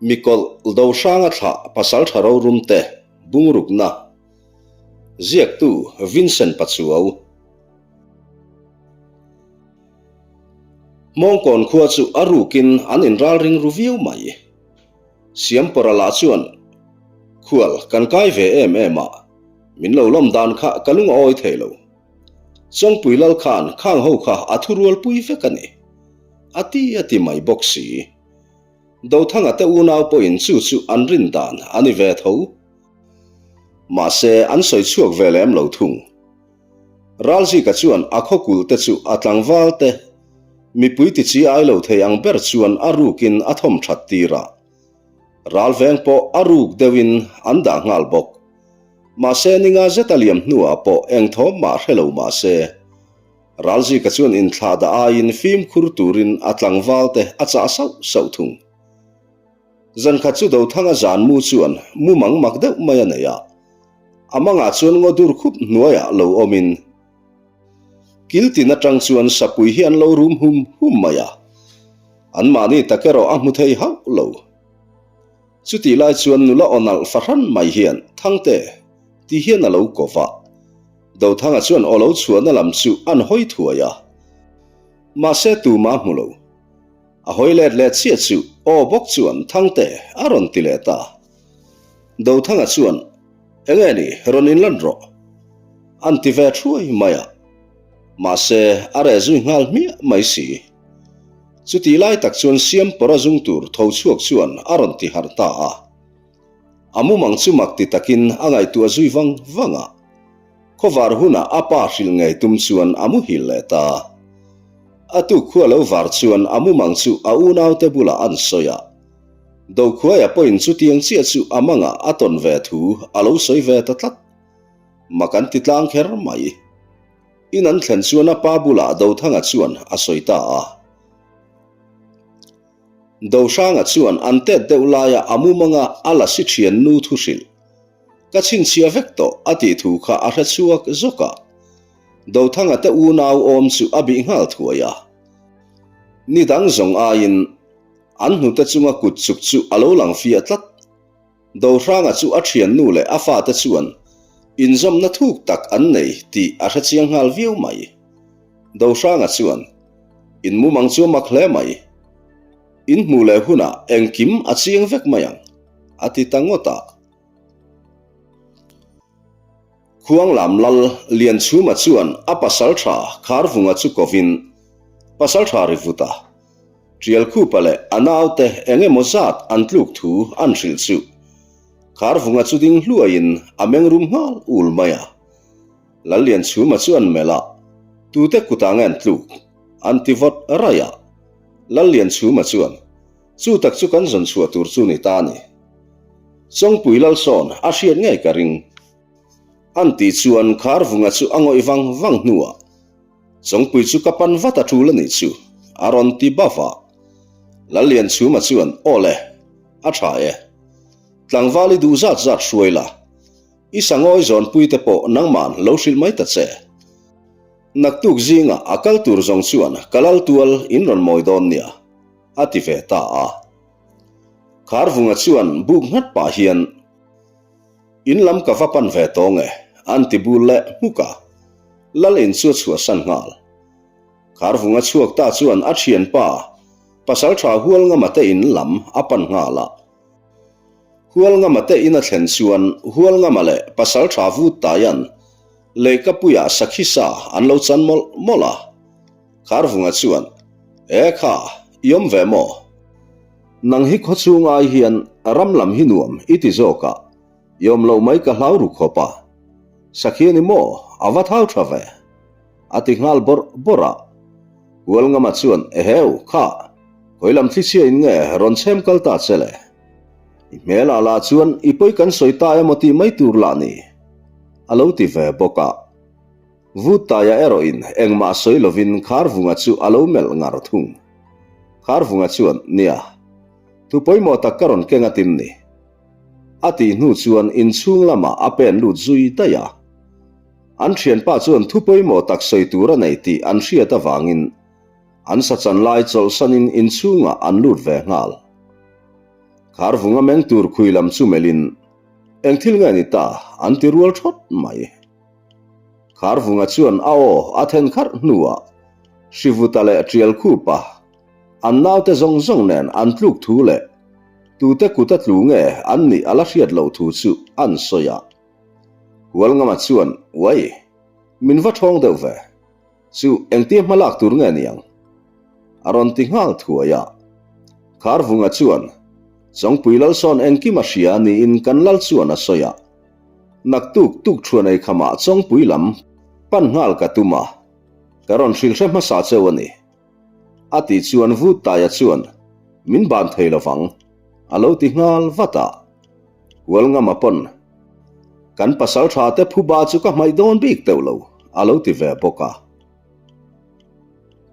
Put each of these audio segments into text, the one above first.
Mikawlh Dohranga thlah pasaltha rorum te bungrukna ziaktu Vincent Pachuau. Hmawngkawn khua chu a rukin an inralring ru viau mai. Siampawra lah chuan, Khual kan kai ve em em a, min lo lawm dan kha ka lung a awi thei lo. Chawngpui lal khan khang ho kha a thurualpui vek a ni. A ti a ti mai bawk si. Dothanga te unau pawhin chu chu an rin dan a ni ve tho. Mahse, an sawi chhuak ve lem lo thung. Ralzika chuan a khawkulh te chu a tlangval te mipui ti chi ai lo thei ang ber chuan a rukin a thawm that tir a. Ralveng pawh a ruk deuhin an dah nghal bawk. Mahse, ninga zet a liam hnuah pawh eng thawm mah hre lo mahse, Ralzika chuan inthlah dah aiin fimkhur turin a tlangval te a chah sauh sauh thung. Zankhat chu Dothanga zan mu chuan mu mang mak deuh mai a nei a, a mangah chuan ngaw dur khup hnuaiah lo awmin kil tin atang chuan sapui hi an lo rum hum hum mai a, anmahni tak erawh a hmu thei hauh lo. Chutih lai chuan nula aw nalh fahran mai hian Thangte ti hian a lo ko va. Dothanga chuan aw lo chhuahna lam chu an hawi thuai a, mahse tumah hmu lo. A hawi let leh chiah chu aw bawk chuan Thangte a rawn ti leh ta. Dothanga chuan, Enge ni, rawn inlan rawh. An ti ve thuai mai a, mahse a reh zui nghal hmiah mai si. Chutih lai tak chuan Siampawra zung tur tho chhuak chuan a rawn ti harh ta a. A mumang chu mak ti takin a ngaihtuah zui vang vang a, khawvar hunah a pa hrilh ngei tum chuan a muhil leh ta. A tuk khua lo var chuan a mumang chu a unaute bulah an sawi a, Dokhuaia pawhin chutiang chiah chu a mangah a tawn ve thu a lo sawi ve ta tlat. Mak an ti tlang kher mai. In an thlen chuan a pa bulah Dothanga chuan a sawi ta a. Dohranga chuan an tet deuh laia a mumanga a la si thian nu thu hrilh. Ka chhinchhiah vek tawh a tih thu kha a hre chhuak zawk a. Dothanga te unau awm chu a bih nghal thuai a. Ni dang zawng aiin an hnute chunga kut chuk chu a lo lang fiah tlat. Dohranga chu a thiannu leh a fate chuan inzawmna thuk tak an nei tih a hre chiang nghal viau mai. Dohranga chuan, In mumang chu a mak hle mai. In hmuh leh hunah engkim a chiang vek mai ang, a ti ta ngawt a. Khuanglam lal Lianchhuma chuan a pasaltha Kharvunga chu kovin, Pasaltha Rivuta, Ṭialkhupa leh a naute eng emaw zat an tluk thu an hrilh chu Kharvunga chu ding hluaiin a mengrum nghal ul mai a. Lallianchhuma chu an melh a, Tute kutah nge an tluk? an ti vawt raih a. Lallianchhuma chuan, Chu tak chu kan zawn chhuah tur chu ni ta a ni. Chawngpui Lalsawn a hriat ngei ka ring. An tih chuan Kharvunga chu a ngawih vang vang hnuah, Chawngpui chu ka pan vat a tul a nih chu, a rawn ti bauh a. Lallianchhuma chuan, Aw le, a tha e. Tlangval i duh zat zat hruai la, i sangawi zawnpui te pawh nangman lo hrilh mai ta che. Naktuk zingah a kal tur zawng chuan ka lal tual in rawn mawi dawn nia, a ti ve ta a. Kharvunga chuan buk nghat pah hian, In lam ka va pan ve tawng e, an ti bul leh hmuk a. Lal in chu a chhuahsan nghal. Kharvunga chhuak ta chuan a thianpa, Pasaltha Hualngama te in lam a pan nghal a. Hualngama te in a thlen chuan Hualngama leh Pasaltha Vuttaian Leikapuiah sakhi sa an lo chan mawlh mawlh a. Kharvunga chuan, E kha, i awm ve maw? Nang hi khawchhung ai hian ram lam hi nuam i ti zawk a, i awm loh mai ka hlau ru khawp a. Sakhi a ni maw? A va thau tha ve. A ti nghal bawrh bawrh a. Hualngama chuan, Eheu, kha, khawi lam thlichhia in nge rawn chhem kal ta che le? I hmel ah lah chuan i pawi kan sawi ta emaw tih mai tur lah ni. A lo ti ve bawk a. Vuttaia erawhin engmah sawi lovin Kharvunga chu a lo melh ngar thung. Kharvunga chuan, Nia, thu pawimawh tak ka rawn keng a tin ni. A tih hnu chuan inchhung lamah a pen lut zui daih a. An thianpa chuan thu pawimawh tak sawi tur a nei tih an hriat avangin an sachan lai chawlhsanin inchhungah an lut ve nghal. Kharvunga meng tur khui lam chu melhin, Eng thil nge ni ta? an ti rual thawt mai. Kharvunga chuan a aw a then kharh hnuah Hrivuta leh Tialkhupa an naute zawng zawng nen an tluk thu leh tute kut a tlu nge an nih a la hriat loh thu chu an sawi a. Hualngama chuan, Uai, min va ṭhawng deuh ve. Chu engtia hma lak tur nge niang? A rawn ti nghal thuai a. Kharvunga chuan, Chawngpui Lalsawn engkim a hria niin kan lal chuan a sawi a. Naktuk tuk thuan ei khamah Chawngpui lam pan nghal ka tum a, ka rawn hrilh hre hmasa cheu a ni. A tih chuan Vuttaia chuan, Min ban thei lovang, a lo ti nghal vat a. Hualngama pawn, Kan pasal tha te phuba chu ka hmaih dawn bik teuh lo, a lo ti ve bawk a.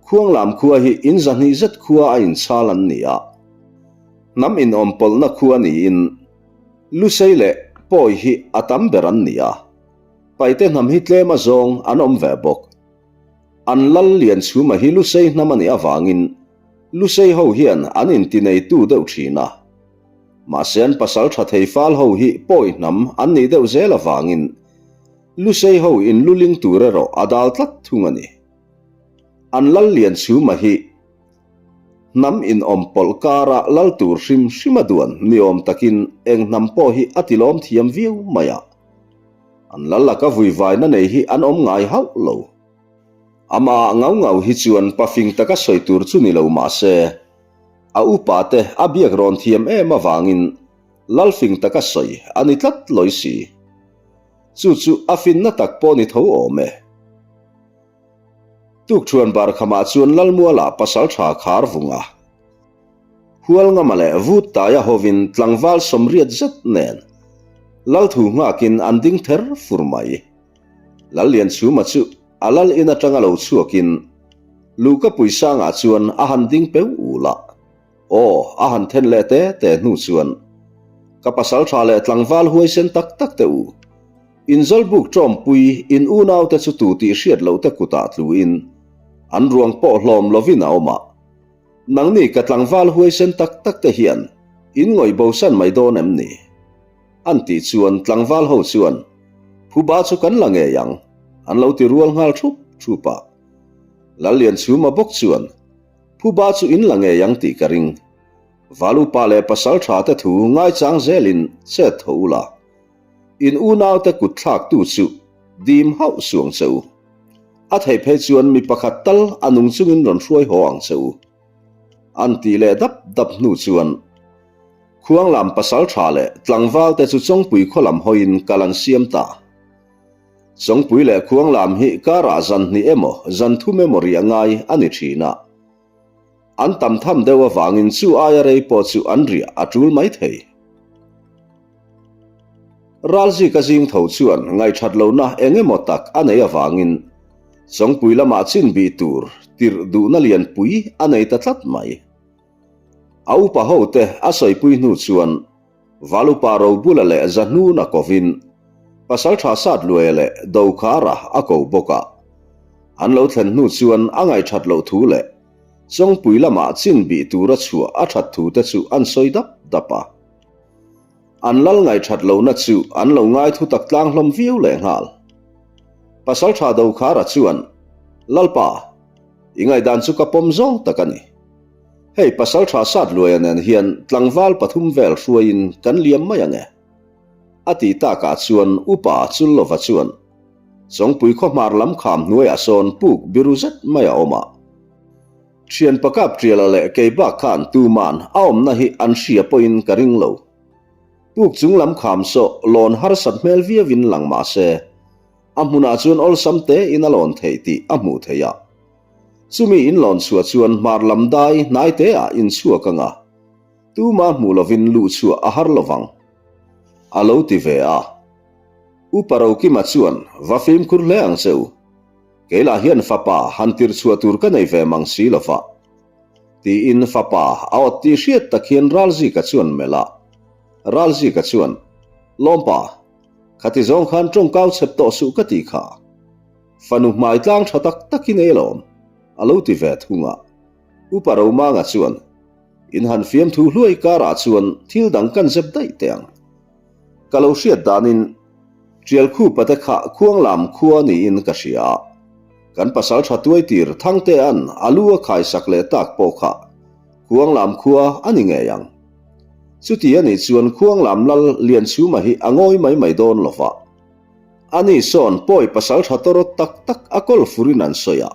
Khuanglam khua hi in zahnih zet khua a inchhal an ni a. Hnam inawmpawlhna khua niin Lusei leh Pawi hi a tam ber an ni a. Paite hnam hi tlem a zawng an awm ve bawk. An lal Lianchhuma hi Lusei hnam a nih avangin Lusei ho hian an intineitu deuh thin a. Mahse an pasal tha thei fal ho hi pawi hnam an nih deuh zel avangin Lusei ho in luling tur erawh a dal tlat thung a ni. An lal Lianchhuma hi hnam inawm pawlh kara lal tur hrim hrim a duan ni awm takin eng hnam pawh hi a tilawm thiam viau mai a. An lal laka vuivaina nei hi an awm ngai hauh lo. Amah ngau ngau hi chuan pafing taka sawi tur chu ni lo mahse, A upa te a biak rawn thiam em avangin Lalfing taka sawi a ni tlat lawi si. Chu chu a finna tak pawh ni tho awm e. Tukṭhuan barkhamah chuan Lalmuala pasalṭha khar vung a. Hualngama leh Vuttaia hovin tlangval sawmriat zet nen Lalthu nghakin an ding ther fur mai. Lallianchhuma chu a lal in atanga lo chhuakin Luhkapui sangah chuan a han ding peu ul a, aw a han then leh te te hnu chuan, Ka pasal tha leh tlangval huaisen tak tak te u, in zawlbuk tawmpui in unaute chu tu tih hriat loh te kutah tluin an ruang pawh hlawm lovin a awm a, nangni ka tlangval huaisen tak tak te hian in ngawih bosan mai dawn em ni? An tih chuan tlangval ho chuan, Phuba chu kan la ngei ang, an lo ti rual nghal thup thup a. Lallianchhuma bawk chuan, Phuba chu in la ngei ang tih ka ring. Val upa leh pasal tha te thu ngaichang zelin chet tho ula. In unaute kut thlaktu chu dim hauh suang che u. A theih phei chuan mi pakhat tal a nung chungin rawn hruai haw ang che u. An tih leh dap dap hnu chuan Khuanglam pasal tha leh tlangval te chu Chawngpui khaw lam hawiin kal an siam ta. Chawngpui leh Khuanglam hi karah zan hnih emaw zan thum emaw riah ngai a ni thin a. An tam tham deuh avangin chu aia rei pawh chu an riah a tul mai thei. Ralzika zing tho chuan ngaihthat lohna eng emaw tak a nei avangin Chawngpui lamah chin bih tur tirh duhna lianpui a nei ta tlat mai. A upa hote a sawipui hnu chuan Valupa Robula leh Zahnuna kovin Pasaltha Satluaia leh Dokhara a ko bawk a. An lo thlen hnu chuan a ngaihthat loh thu leh Chawngpui lamah chin bih tura chhuah a that thu te chu an sawi dap dap a. An lal ngaihthat lohna chu an lo ngai thu tak tlang hlawm viau lehnghal. Pasaltha Dokhara chuan, Lalpa, i ngaihdan chu ka pawm zawng tak a ni. Hei Pasaltha Satluaia nen hian tlangval pathum vel hruaiin kan liam mai ang e. A tih takah chuan Upa Chullova chuan Chawngpui khawhmar lam kham hnuaiah sawn puk biru zet mai a awm a. Thian pakap Tiala leh kei bak khan tuman a awmna hi an hria pawhin ka ring lo. Puk chung lam kham saw lawn harsat hmel viauin lang mah se, a hmunah chuan awlsam tein a lawn theih tih a hmuh theih a. Chumi in lawn chhuah chuan hmar lam dai hnai te ah in chhuak anga tuma hmuh lovin luh chhuah a har lovang a lo ti ve a. Upa Rokima chuan va fimkhur hle ang che u. Kei lah hian fapa han tir chhuah tur ka nei ve mang si lova. Tiin fapa a awt tih hriat tak hian Ralzika chuan melh a. Ralzika chuan, Lawmpa, khati zawng khan tawngkau chep tawh suh ka tih kha. Fanu hmai tlang tha tak takin ei alawm, a lo ti ve thung a. Upa Romanga chuan, In han fiamthu hluai karah chuan thil dang kan zep daih teh ang. Ka lo hriat danin Ṭialkhupa te kha Khuanglam khua niin ka hria a. Kan pasal ṭha tuaitir Thangtea'n a lu a khaisak leh tak pawh kha Khuanglam khua a ni ngei ang. Chuti a nih chuan Khuanglam lal Lianchhuma hi a ngawi mai mai dawn lo va. Ani sawn pawi pasal ṭha tawrawt tak tak a kawl furin an sawi a.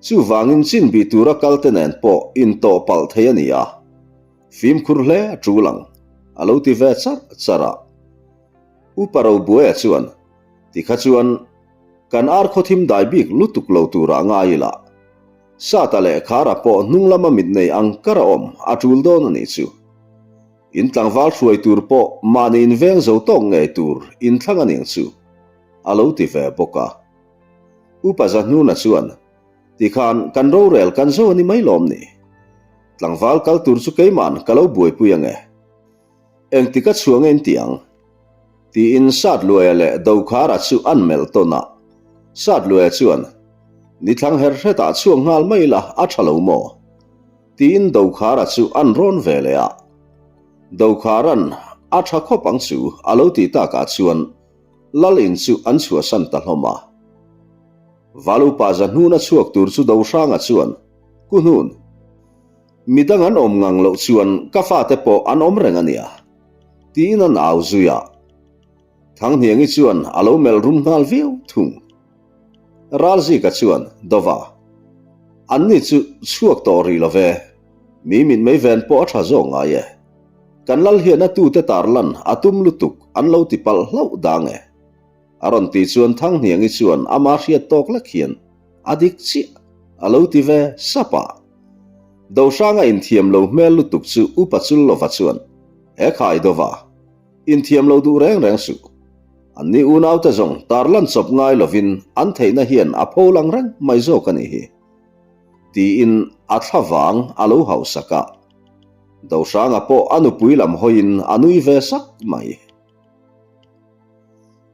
Chuvangin chin bih tura kalte nen pawh intawh palh thei a ni a. Fimkhur hle a tul ang, a lo ti ve char char a. Upa Robuaia chuan, Tikha chuan kan ar khawthim dai bik lutuk lo turah ngai ila. Sata leh Khara pawh hnung lama mit nei ang kar a awm a tul dawn a nih chu. In tlangval hruai tur pawh mahni inveng zo tawk ngei tur inthlang a ning chu, a lo ti ve bawk a. Upa Zahnuna chuan, Tikhan kan rorel kan zo a ni mai lawm ni? Tlangval kal tur chu keiman ka lo buaipui ange. Engtik a chhuah nge in ti ang? Tiin Satluaia leh Dokhara chu an melh tawn a. Satluaia chuan, Ni thlang her hretah chhuak nghal mai la a tha lo maw? Tiin Dokhara chu an rawn ve leh a. Dokhara'n a tha khawp ang chu a lo tih takah chuan Lal in chu an chhuahsan ta hlawm a. Valupa Zahnuna chhuak tur chu Dohranga chuan, Ku Hnun, midang an awm ngang loh chuan ka fate pawh an awm reng a nia, tiin an au zui a. Thanghniangi chuan a lo melh rum nghal viau thung. Ralzika chuan, Dova, anni chu chhuak tawh rih lo ve, mi mitmei ven pawh a tha zawk ngai e. Kan lal hian a tute tarlan a tum lutuk an lo ti palh hlauh dang e. A rawn tih chuan Thanghniangi chuan ama hriat tawk lek hian a dik chiah a lo ti ve sap a. Dohranga inthiam lo hmel lutuk chu Upa Chullova chuan, He khai dova, inthiam lo duh reng reng suh. Anni unaute zawng tarlan chawp ngai lovin an theihna hian a pho lang reng mai zawk a nih hi. Tiin a thlavang a lo hausak a. Dohranga pawh a nupui lam hawiin a nui ve sak mai.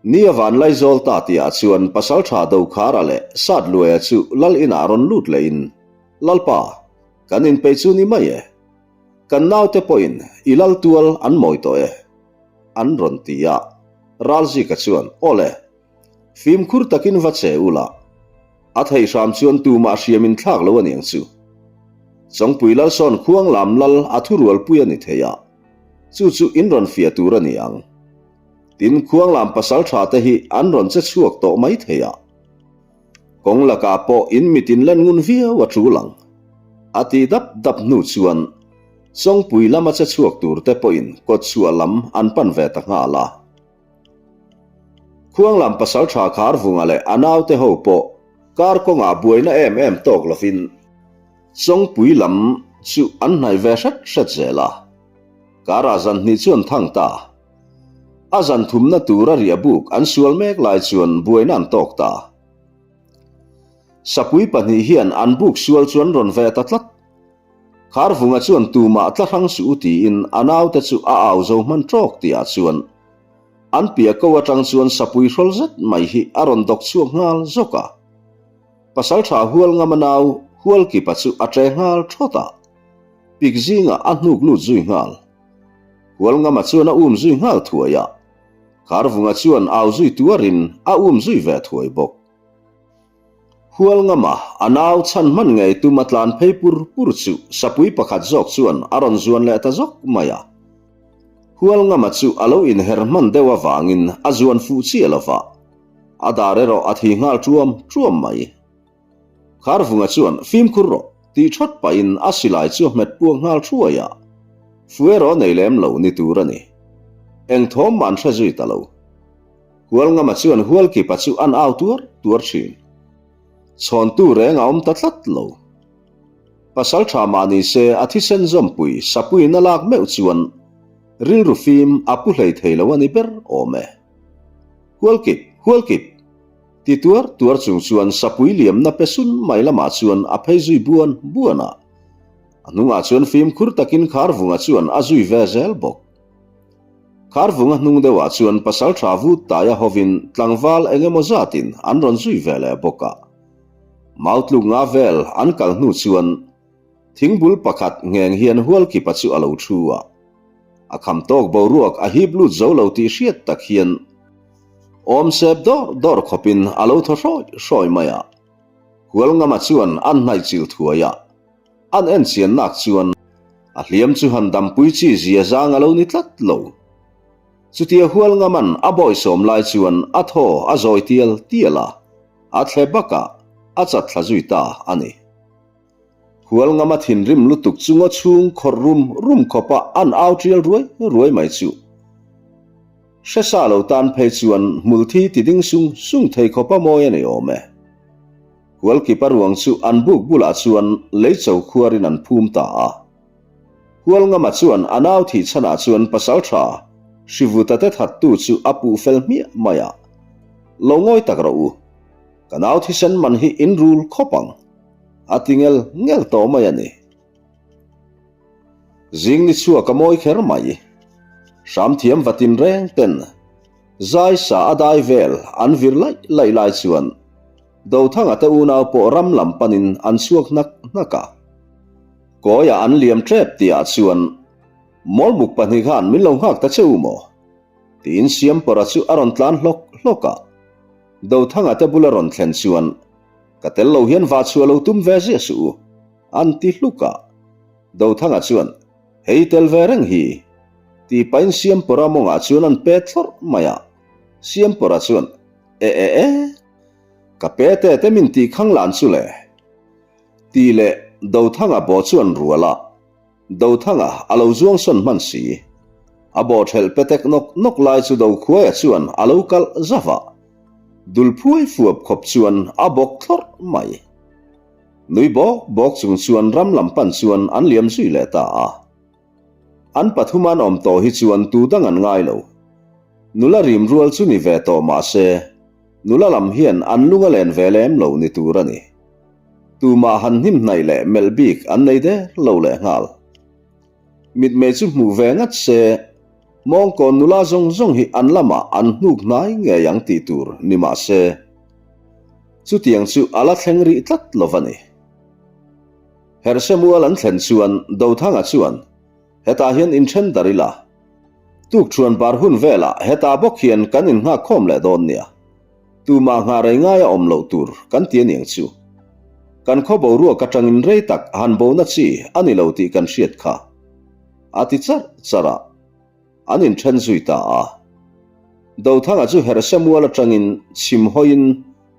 Ni a van Laizawl ta tihah chuan Pasalṭha Dokhara leh Satluaia chu Lal inah rawn lut lehin, Lalpa, kan inpeih chu ni mai e. Kan naute pawhin i lal tual an mawi tawh e, an rawn ti a. Ralzika chuan, Aw le, fimkhur takin va che ula, A thei hram chuan tumah hriam in thlak lo a niang chu. Chawngpui lal sawn khuang lam lal a thurualpui a ni thei a, chu chu in rawn fiah tur a ni ang. Tin, khuang lam pasal tha te hi an rawn che chhuak tawh mai thei a. Kawng lakah pawh in mit in len ngun viau a tul ang. A ti dap dap hnu chuan Chawngpui lama che chhuak tur te pawhin kawtchhuah lam an pan ve ta nghal a. Khuanglam pasalṭha Kharvunga leh a naute ho pawh kar kawngah buaina em em tawk lovin Chawngpui lam chu an hnaih ve hret hret zel a. Karah zan hnih chu an thang ta. A zan thumna tura riah buk an sual mek lai chuan buaina an tawk ta. Sapui pahnih hian an buk sual chu an rawn ve ta tlat. Kharvunga chuan tumah tla hrang suh u tiin a naute chu a au zo hman ṭawk tihah chuan an piah ko aṭang chuan sapui hrawl zet mai hi a rawn dawk chhuak nghal zawk a. Pasalṭha Hualngama nau Hualkipa chu a ṭe nghal ṭhawt a, pik zingah a hnuk lut zui nghal. Hualngama chuan a um zui nghal thuai a, Kharvunga chuan au zui tuarin a um zui ve thuai bawk. Hualngama a nau chhan hman ngei tum a tlan phei pur pur chu sapui pakhat zawk chuan a rawn zuan leh ta zawk mai a. Hualngama chu a lo inher hman deuh avangin a zuan fuh chiah lo va, a dar erawh a thi nghal ṭuam ṭuam mai. Kharvunga chuan fimkhur rawh tih ṭhawt pahin a silai chu a hmet puak nghal ṭhuai a, fu erawh a nei lem lo ni tur a ni. Eng thawm mah an hre zui ta lo. Hualngama chuan Hualkipa chu an au tuar tuar thin. Chhawntu reng a awm ta tlat lo. Pasal tha mah ni se a thisen zawmpui Sapuiin a lak meuh chuan rilru fim a pu hlei thei lo a ni ber awm e. Hualkip, Hualkip! Ti tuar tuar chung chuan Sapui liamna pe sun mai lamah chuan a phei zui buan buan a. A hnungah chuan fimkhur takin Kharvunga chuan a zui ve zel bawk. Kharvunga hnung deuhah chuan pasalṭha vut taia hovin tlangval eng emaw zatin an rawn zui ve leh bawk a. Mau tluk nga vel an kal hnu chuan Thingbul pakhat ngheng hian Hualkipa chu a lo thu a. A kham tawk boruak a hip lut zo lo tih hriat tak hian awm sep dawr dawr khawpin a lo thaw hrawi hrawi mai a. Hualngama chuan an hnaih chil thuai a, an en chian nak chuan a hliam chu han dampui chi zia zang a lo ni tlat lo. Chutia Hualngaman a bawisawm lai chuan a thaw a zawi tial tial a, a thle bakah a chat thla zui ta a ni. Hualngama thinrim lutuk chu ngaw chhung khawrh rum rum khawpa an au tial ruai ruai mai chu. Hresa lo tan phei chuan hmulthi ti ding sung sung thei khawpa mawi a nei awm e. Hualkipa ruang chu an buk bulah chuan lei cho khuarin an phum ta a. Hualngama chuan a nau thih chhanah chuan pasaltha Hrivuta te thattu chu a puh fel hmiah mai a. Lo ngawi tak rawh u. Ka nau thisen man hi in rul khawp ang. A ti ngel ngel tawh mai a ni. Zing ni chhuak a mawi kher mai. Hramthiam va tin reng ten zai sa a dai vel an vir laih laih lai chuan Dothanga te unau pawh ram lam panin an chhuak hnak hnak a. Kawiah an liam tep tihah chuan Mawlmuk pahnih khan min lo nghak ta che u maw? Tiin Siampawra chu a rawn tlan hlawk hlawk a. Dothanga te bula rawn thlen chuan Ka tel lo hian va chhuah lo tum ve ziah suh u, an ti hluk a. Dothanga chuan, Hei tel ve reng hi, tih pahin Siampawra mawngah chuan an pet thlawrh mai a. Siampawra chuan, E e e, ka pe te te min tih khang lan chu le, tih leh Dothanga baw chu an rual a. Dothanga a lo zuang sawn hman si. A bawhthelh petek nawk nawk lai chu Dokhuaia chuan a lo kalh zauh a, dul phuai fuap khawp chuan a bawk thlawrh mai. Nui bawk bawk chung chuan ram lam pan chuan an liam zui leh ta a. An pathum an awm tawh hi chuan tu dang an ngai lo. Nula rim rual chu ni ve tawh mah se, nula lam hian an lung a len ve lem lo ni tur a ni. Tumah han hnim hnaih leh melh bik an nei der lo leh nghal. Mitmei chu hmuh ve ngat se, mawngkawn nula zawng zawng hi an lamah an hnuk hnai ngei ang tih tur ni mah se, chutiang chu a la thleng rih tlat lo va ni. Herhse mual an thlen chuan Dothanga chuan, Hetah hian inthen dar ila, tukṭhuan bar hun velah hetah bawk hian kan innghak khawm leh dawn nia. Tumah nghah rei ngaia awm loh tur kan ti aniang chu. Kan khaw boruak atangin rei tak han bona chi a ni lo tih kan hriat kha. A ti charh charh a, an inthen zui ta a. Dothanga chu herhse mual atangin chhim hawiin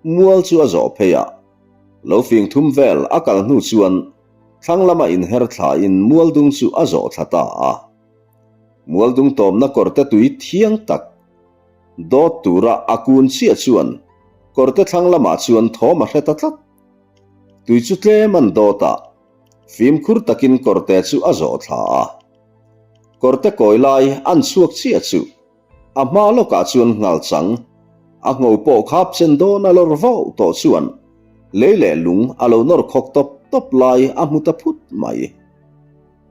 mual chu a zawh phei a, lo fing thum vel a kal hnu chuan thlang lama inher thlain mualdung chu a zawh thla ta a. Mualdung tawmna kawrte tui thiang tak Dawt tura a kun chiah chuan kawrte thlang lamah chuan thawm a hre ta tlat. Tui chu tlem an dawt a, fimkhur takin kawrte chu a zawh thla a. Kawrte kawi lai an chhuak chiah chu a hma lawkah chuan nghal chang, a ngho pawh khap chen dawn a lawr vauh tawh chuan lei leh lung a lo nawr khawk tawp tawp lai a hmu ta phut mai.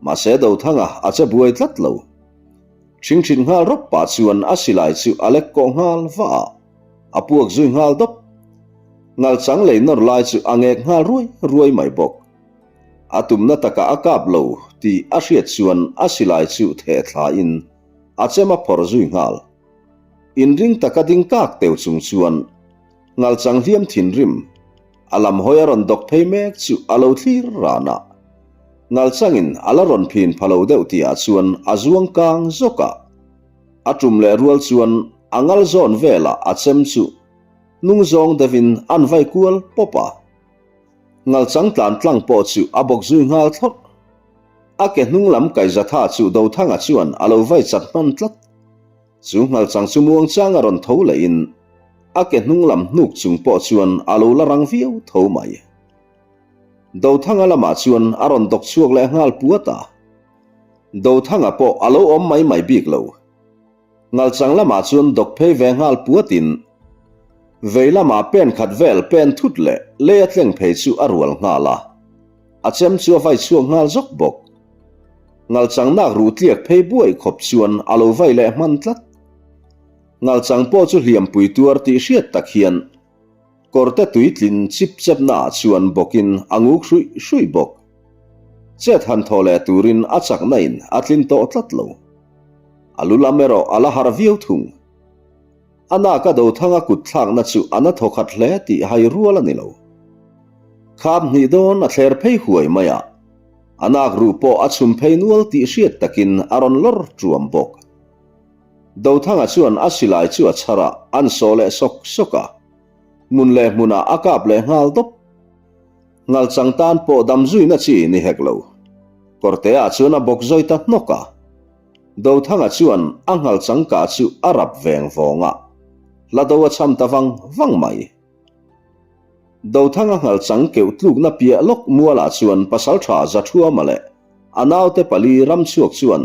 Mahse Dothanga a che buai tlat lo. Ṭhingṭhit nghal rawp pah chuan a silai chu a lek kawh nghal vah a, a puak zui nghal dawp. Ngalchang lei nawr lai chu a ngek nghal ruai ruai mai bawk. A tumna takah a kap lo tih a hriat chuan a silai chu theh thlain a chem a phawrh zui nghal. Inring taka ding kak teu chung chuan Ngalchang hliam thinrim a lam hawi a rawn dawk phei mek chu a lo thlir ran a. Ngalchangin a la rawn phin pha lo deuh tihah chuan a zuang kang zawk a. A tum leh rual chuan a ngal zawn velah a chem chu hnung zawng deuhin an vai kual pawp a. Ngalchang tlan tlang pawh chu a bawk zui nghal thlawrh. A ke hnung lam kaihzatha chu Dothanga chuan a lo vai chat hman tlat. Chu nghalchang chu muangchang a rawn tho lehin a ke hnung lam hnuk chung pawh chuan a lo la rang viau tho mai. Dothanga lamah chuan a rawn dawk chhuak leh nghal puat a. Dothanga pawh a lo awm mai mai bik lo. Nghalchang lamah chuan dawk phei ve nghal puatin vei lamah pen khat vel pen thut leh lei a tleng phei chu a rual nghal a. A chem chu a vai chhuak nghal zawk bawk. Ngalchang nak ruh tliak phei buai khawp chuan a lo vai leh hman tlat. Ngalchang pawh chu hliampui tuar tih hriat tak hian kawrte tuitlin chip chep naah chuan bawkin a nguk hruih hruih bawk. Chet han thaw leh turin a chakna in a tlin tawh tlat lo. A lu lam erawh a la harh viau thung. A nak a Dothanga kut thlakna chu a na thaw khat hle tih hai rual a ni lo. Khap hnih dawn a thler phei huai mai a, a nak ruh pawh a chhum phei nual tih hriat takin a rawn lawr ṭuam bawk. Dothanga chuan a silai chu a chhar a, an sawh leh sawk sawk a. Hmun leh hmunah a kap leh nghal dawp. Ngalchang tan pawh dam zuina chi ni hek lo. Kawrteah chuan a bawk zawi ta hnawk a. Dothanga chuan a ngalchang kah chu a rap veng vawng a, hla do a cham ta vang vang mai. Dothanga ngalchang keuh tlukna piah lawk mualah chuan pasaltha Zathuama leh a naute pali ramchhuak chuan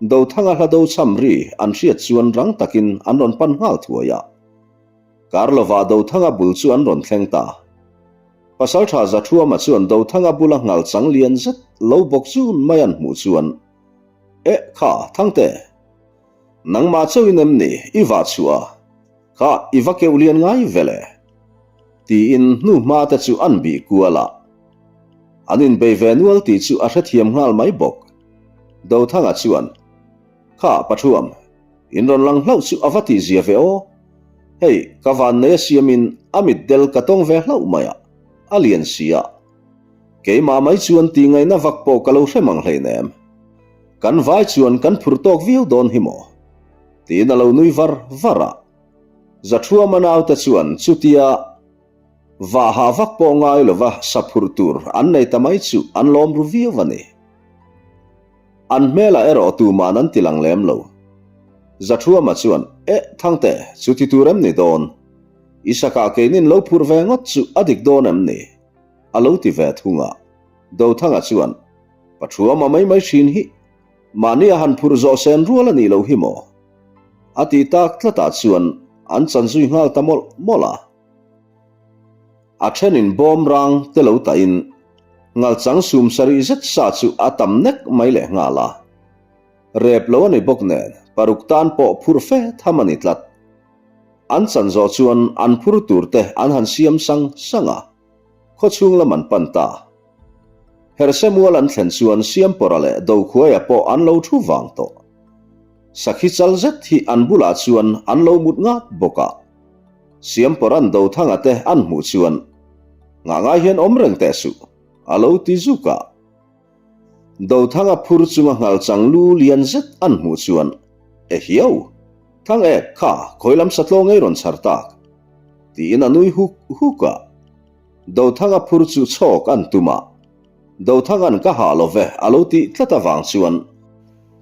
Dothanga hla do cham ri an hriat chuan rang takin an rawn pan nghal thuai a. Kar lovah Dothanga bul chu an rawn thleng ta. Pasaltha Zathuama chuan Dothanga bula ngalchang lian zet lo bawk zun mai an hmuh chuan, Eh kha, Thangte! Nangmah chauhin em ni i vah chhuah a? Kha i va keuh lian ngai ve le? Tiin hnuhma te chu an bih kual a. An inbei ve nual tih chu a hrethiam nghal mai bawk. Dothanga chuan, Kha, Pathuam, in rawn lang hlauh chu a va tihzia ve aw. Hei, ka vannei a siamin a mitdel ka tawng ve hlauh mai a, a lian si a. Keimah mai chuan tihngaihna vak pawh ka lo hre mang hleinem. Kan vai chuan kan phur tawk viau dawn hi maw? Tiin a lo nui var var a. Zathuama naute chuan chutia vah hah vak pawh ngai lova sa phurh tur an nei ta mai chu an lawm ru viau a ni. An hmelah erawh tuman an ti lang lem lo. Zathuama chuan, Eh, Thangte, chuti tur em ni dawn? I sakah keinin lo phurh ve ngawt chu a dik dawn em ni? A lo ti ve thung a. Dothanga chuan, Pathuama mai mai thin hi, mahni a han phurh zawh sen rual a nih loh hi maw? A ti tak tlatah chuan an chan zui nghal ta mawlh mawlh a. A thenin bawm rang te lo tahin ngalchang sum sarih zet sa chu a tam nek mai leh nghal a. Rep lo a ni bawk nen paruk tan pawh phurh fe tham a ni tlat. An chan zawh chuan an phur tur te an han siam sang sang a, khawchhung lam an pan ta. Herhse mual an thlen chuan Siampawra leh Dokhuaia pawh an lo thu vang tawh. Sakhi chal zet hi an bulah chuan an lo mut ngat bawk a. Siampawra'n Dothanga te an hmuh chuan, Ngah ngai hian awm reng teh suh, a lo ti zuk a. Dothanga phur chunga nghalchang lu lian zet an hmuh chuan, E hiau! Thang ek kha khawi lam satlaw ngei rawn chhar tak? tiin a nui huk huk a. Dothanga phur chu chhawk an tum a, Dothanga'n ka hah lo ve a lo tih tlat avang chuan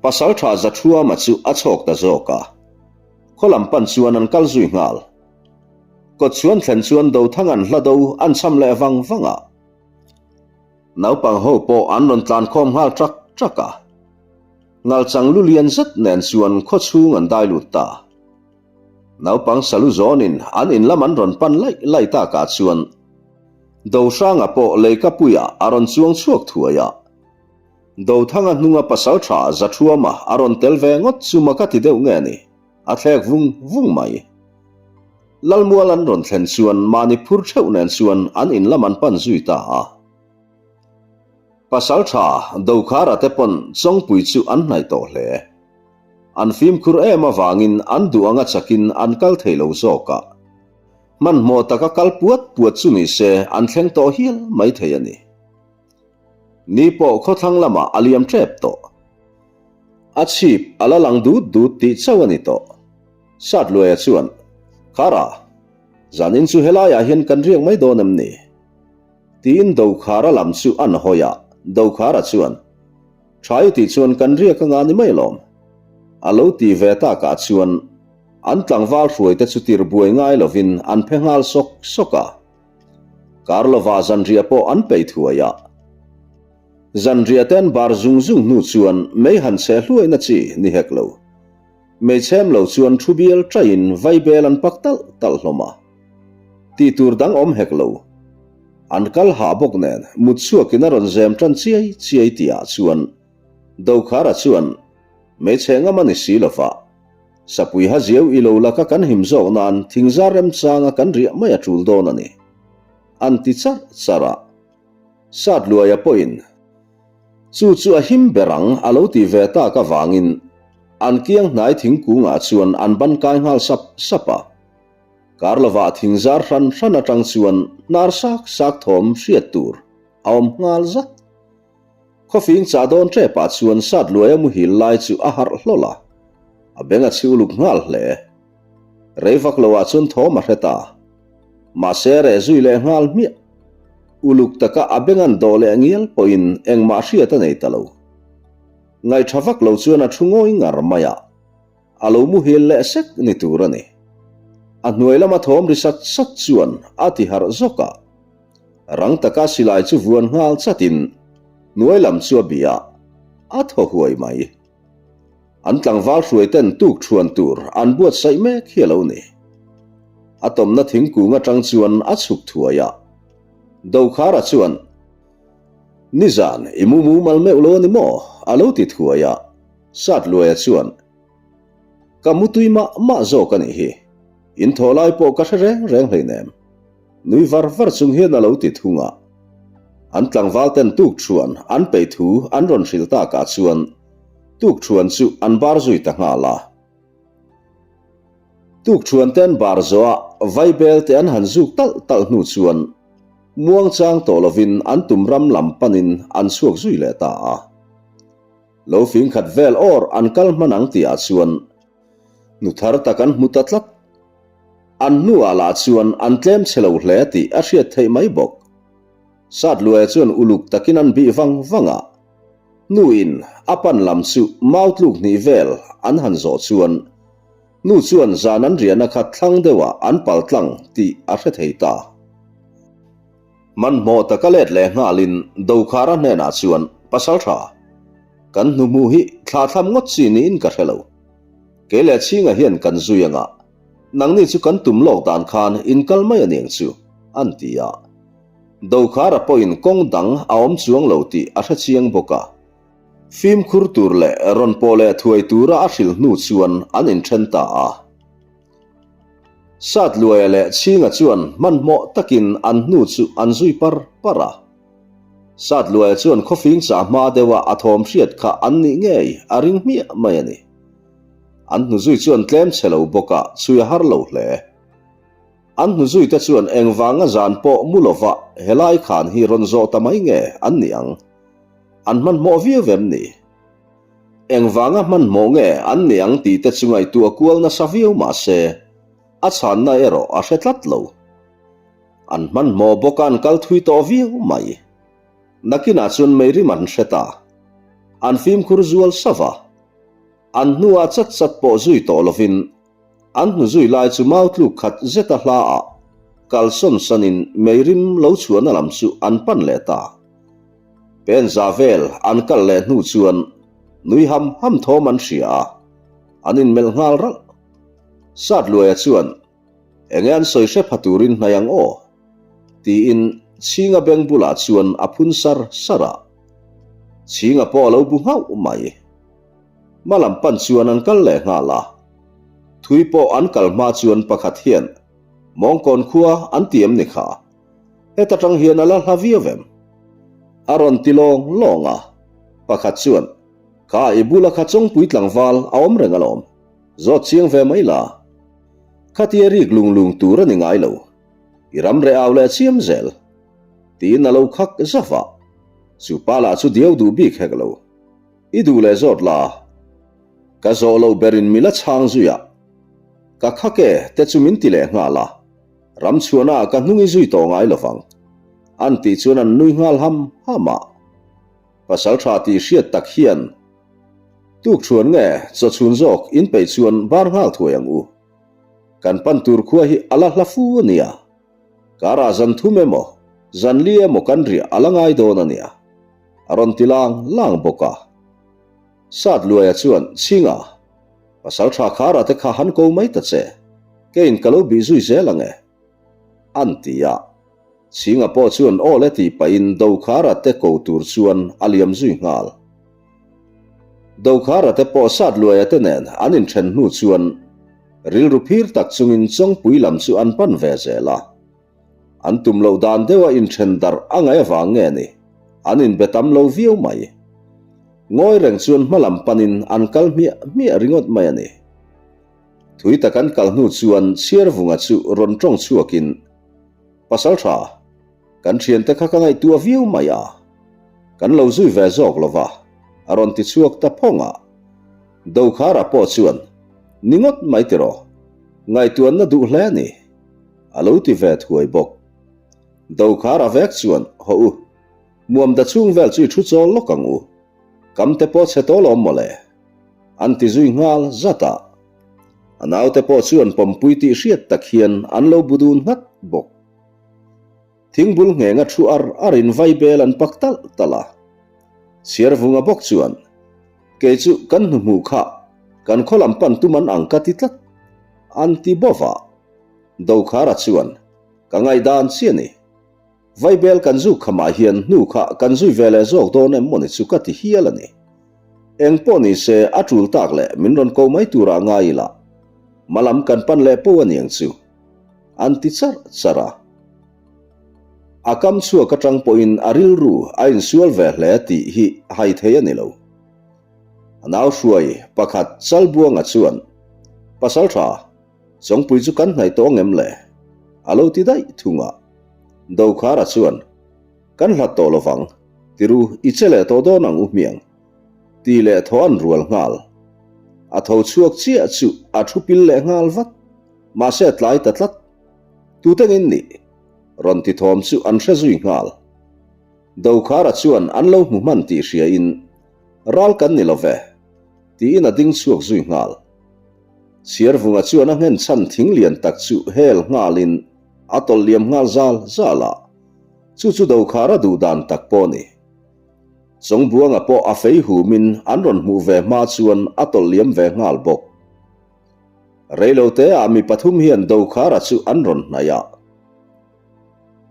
Pasaltha Zathuama chu a chhawk ta zawk a. Khaw lam pan chuan an kal zui nghal. Kawtchhuan thlen chuan Dothanga'n hla do an cham leh vang vang a. Naupang ho pawh an rawn tlan khawm nghal ṭak ṭak a. Ngalchang lu lian zet nen chuan khaw chhung an dai lut ta. Naupang salu zawnin an in lam an rawn pan laih laih takah chuan Dohranga pawh leikapuiah a rawn chuang chhuak thuai a. Dothanga hnunga pasaltha Zathuama a rawn tel ve ngawt chu mak a ti deuh nge ni, a thlek vung vung mai. Lalmual an rawn thlen chuan mahni phur theuh nen chuan an in lam an pan zui ta a. Pasaltha Dokhara te pawn Chawngpui chu an hnaih tawh hle. An fimkhur em avangin an duh anga chakin an kal thei lo zawk a. Hmanhmawh taka kal puat puat chu ni se an thleng tawh hial mai thei a ni. Ni pawh khawthlang lamah a liam tep tawh. A chhip a la lang dut dut tih chauh a ni tawh. Satluaia chuan, Khara, zanin chu helaiah hian kan riak mai dawn em ni? Tiin Dokhara lam chu an hawi a, Dokhara chuan, Tha i tih chuan kan riak anga ni mai lawm. A lo ti ve takah chuan an tlangval hruaite chu tir buai ngai lovin an phe nghal sawk sawk a. Kar lovah zanriah pawh an peih thuai a. Zanriah te an bar zung zung hnu chuan mei han chhe hluaina chi ni hek lo. Mei chhem lo chuan thu bial taiin vaibel an pak talh talh hlawm a. Tih tur dang awm hek lo. An kal hah bawk nen mut chhuakin a rawn zem tan chiai chiai tihah chuan Dokhara chuan hmeichhe ngam a ni si lova, Sapui ha ziau i lo laka kan him zawk nan thingzar remchanga kan riah mai a tul dawn a ni, an ti charh charh a. Satluaia pawhin. Chu chu a him ber ang a lo ti ve tak avangin an kiang hnai thingkungah chuan an ban kai nghal sap sap a. Kar lovah thing zar hran hran atang chuan hnar sak sak thawm hriat tur a awm nghal zat. Khawfing chah dawn ṭepah chuan sat luaia muhil lai chu a harh hlawl a, a beng a chhi uluk nghal hle. Rei vak loah chuan thawm a hre ta. Mahse a reh zui leh nghal hmiah. Uluk taka a beng an dawh leh ngial pawhin engmah hriat a nei ta lo. Ngaihṭha vak lo chuan a ṭhu ngawi ngar mai a, a lo muhil leh sek ni tur a ni. A hnuai lama thawm ri sat sat chuan a ti harh zawk a. Rang taka silai chu vuan nghal chatin hnuai lam chu a bih a, a thaw huai mai. An tlangval hruaiten tuk thuan tur an buatsaih mek hi a lo ni. A tawmna thingkung atang chuan a chhuk thuai a. Dokhara chuan, Nizan i mu mumal meuh lo a ni maw? a lo ti thuai a. Satluaia chuan, Ka mutui mah mah zawk a nih hi. In thaw lai pawh ka hre reng reng hleinem. Nui var var chung hian a lo ti thung a. An tlangval ten tuk thuan an peih thu an rawn hrilh takah chuan tuk thuan chu an bar zui ta nghal a. Tuk thuan te an bar zawh a, vaibel te an han zuk talh talh hnu chuan muangchang tawh lovin an tum ram lam panin an chhuak zui leh ta a. Lo fing khat vel awr an kal hman ang tihah chuan nu thar tak an hmu ta tlat. An hnuah lah chuan an tlem chhe lo hle tih a hriat theih mai bawk. Satluaia chuan uluk takin an bih vang vang a, nuin a pan lam chu mau tluk hnih vel an han zawh chuan nu chuan zan an riahna kha thlang deuhah an pal tlang tih a hre thei ta. Hmanhmawh taka let leh nghalin Dokhara hnenah chuan, Pasaltha, kan hnuhmuh hi thla thlam ngawt chi niin ka hre lo. Kei leh Chhinga hian kan zui anga, nangni chu kan tum lawk dan khan in kal mai a niang chu, an ti a. Dokhara pawhin kawng dang a awm chuang lo tih a hre chiang bawk a. Fimkhur tur leh rawn pawh leh thuai tura a hrilh hnu chuan an inthen ta a. Satluaia leh Chhinga chuan hmanhmawh takin an hnu chu an zui par par a. Satluaia chuan khawfing chah hma deuha a thawm hriat kha an nih ngei a ring hmiah mai a ni. An hnu zui chuan tlem chhe lo bawk a chhui a har lo hle. An hnu zui te chuan engvanga zan pawh mu lova helai khan hi rawn zawh ta mai nge an nih ang? An hmanhmawh viau em ni? Engvanga hmanhmawh nge an nih ang tih te chu ngaihtuah kual nasa viau mah se, a chhanna erawh a hre tlat lo. An hmanhmawh bawk a an kal thui tawh viau mai. Nakinah chuan meirim an hre ta. An fimkhur zual sava. An hnuah chat chat pawh zui tawh lovin An hnu zui lai chu mau tluk khat zeta hla ah kalsawn sanin meirim lo chhuahna lam chu an pan leh ta. Pen za vel an kal leh hnu chuan nui ham ham thawm an hria a, an inmelh nghal ralh. Satluaia chuan, Enge an sawi hre pha turin hnai ang aw? tiin Chhinga beng bulah chuan a phun sar sar a. Chhinga pawh a lo bu nghauh mai. Hma lam pan chuan an kal leh nghal a. Thui pawh an kal hma chuan pakhat hian Mawngkawn khua an ti em ni kha? Heta tang hian a la hla viau em? A rawn ti lawng lawng a. Pakhat chuan, Kha i bula kha chawngpui tlangval a awm reng alawm. Zawt chiang ve mai la. Khatia rik lung lung tur a ni ngai lo. I ram reh au leh chiam zel. Tiin a lo khak zauh a. Chu pa lah chu diau duh bik hek lo. I duh leh zawt la, ka zawh loh berin mi la chhang zui a, ka khak e te chu min ti leh nghal a, ram chhuahna ah ka hnung i zui tawh ngai lovang an tih chuan an nui nghal ham ham a. Pasal tha tih hriat tak hian tuk chhuan nge chaw chhun zawk in peih chuan bar nghal thuai ang u. Kan pan tur khua hi a la hla fu a nia. Karah zan thum emaw zan li emaw kan riah a la ngai dawn a nia. A rawn ti lang lang bawk a. Satluaia chuan, Chhinga, pasal tha Khara te kha han ko mai ta che, keiin ka lo bih zui zel ang e. An ti a. Chhinga pawh chuan aw le tih pahin Dokhara te ko tur chuan a liam zui nghal. Dokhara te pawh Satluaia te nen an inthen hnu chuan rilru phir tak chungin Chawngpui lam chu an pan ve zel a. An tum loh dan deuha inthen darh a ngaih avang nge ni, an inbe tam lo viau mai. Ngawi reng chuan hma lam panin an kal hmiah hmiah ringawt mai a ni. Thui tak an kal hnu chuan Chhiarvunga chu rawn tawng chhuakin, Pasaltha, kan thiante kha ka ngaihtuah viau mai a, kan lo zui ve zawk lo va, a rawn ti chhuak ta phawng a. Dokhara pawh chuan, Ni ngawt mai tiraw, ngaihtuahna duh hle a ni, a lo ti ve thuai bawk. Dokhara vek chuan, Hawh u, Muamda chhung vel chu i thu chawl lawk ang u, kam te pawh chhe tawh lawm mawle, an ti zui nghal zat a. A naute pawh chuan pawmpui tih hriat tak hian an lo bu dun nghat bawk. Thingbul nghenga thu ar ar in vai bel an pak talh talh a. Chhiarvunga bawk chuan, Kei chu kan hnuhmuh kha kan khaw lam pan tum an ang ka ti tlat, an ti bawk a. Dokhara chuan, Ka ngaihdan chi a ni. Vaibel kan zuk khamah hian hnu kha kan zui ve leh zawk dawn em mawni chu ka ti hial a ni. Eng pawh ni se a tul tak leh min rawn ko mai turah ngai ila hmalam kan pan leh po a niang chu an ti charh charh a. A kam chhuak atang pawhin a rilru a insual ve hle tih hi hai thei a ni lo. A nau hruai pakhat Chalbuanga chuan, Pasaltha, Chawngpui chu kan hnaih tawh ngem le? A lo ti daih thung a. Dokhara chuan, Kan hlat tawh lovang, tiru i che leh tawh dawn ang u hmiang, ti leh thaw an rual nghal. A tho chhuak chiah chu a thu pil leh nghal vat, mahse a tlai ta tlat. Tutengin nih? Rawn ti thawm chu an hre zui nghal. Dokhara chuan an lo hmu hman tih hriain, Ral kan ni lo ve, tiin a ding chhuak zui nghal. Chhiarvunga chuan a nghen chhan thing lian tak chu hel nghalin a tawlh liam nghal zal zal a, chu chu Dokhara duh dan tak pawh a ni. Chawngbuanga pawh a fei humin an rawn hmuh ve hma chuan a tawlh liam ve nghal bawk. Reilote ah mi pathum hian Dokhara chu an rawn hnaih a.